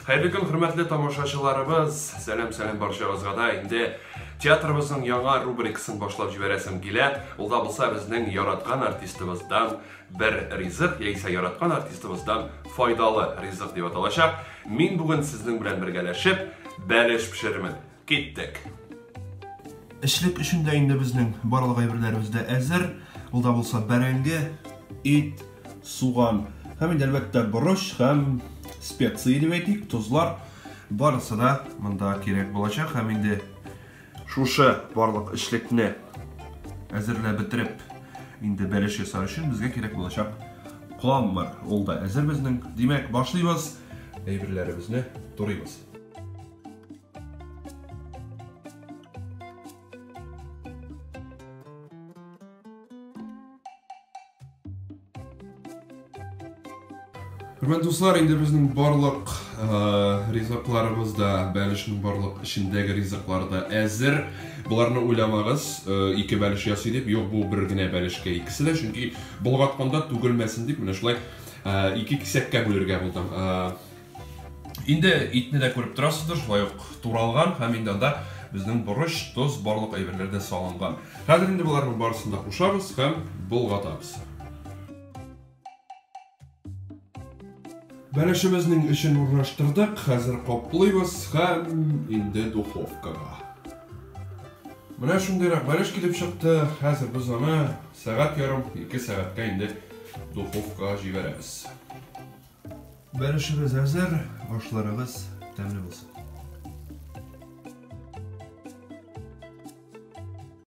Хәерле көн, хөрмәтле тамашачыларыбыз! Сәлам, сәлам барчагызга да. Инде театрыбызның яңа рубрикасын башлап җибәрәсем килә. Ул да булса безнең яраткан артистыбыздан бер ризык, яисә яраткан артистыбыздан файдалы ризык дип аталачак. Мин бүген сезнең белән бергәләшеп бәлеш пешерермен. Киттек! Эчлек өчен дә инде безнең барлык әйберләребез дә әзер. Ул да булса бәрәңге, ит, суган һәм инде әлбәттә борыч һәм специи дип әйтик, тозлар барысы да монда кирәк булачак һәм инде шушы барлык эчлекне әзерләп бетереп инде бәлеш ясар өчен безгә кирәк булачак камыр. Ул да әзер безнең. Димәк, башлыйбыз. Әйберләребезне турыйбыз. Хөрмәтле дуслар, инде безнең барлык ризыкларыбыз да, бәлешнең барлык эчендәге ризыклар да әзер. Боларны уйламагыз, ике бәлеш ясый дип, юк, бу бер генә бәлешкә икесе дә, чөнки болгатканда түгелмәсен дип, менә шулай ике кисәккә бүлергә булдым. Инде итне дә күреп торасыздыр, шулай ук туралган һәм инде анда безнең борыч, тоз, барлык әйберләр дә салынган. Хәзер инде боларның барысын да кушабыз һәм болгатабыз. Бәлешебезнең эчен урнаштырдык, хәзер каплыйбыз һәм инде духовкага. Менә шундыйрак бәлеш килеп чыкты. Хәзер без аны сәгать ярым, ике сәгатькә инде духовкага җибәрәбез. Бәлешебез әзер, ашларыгыз тәмле булсын.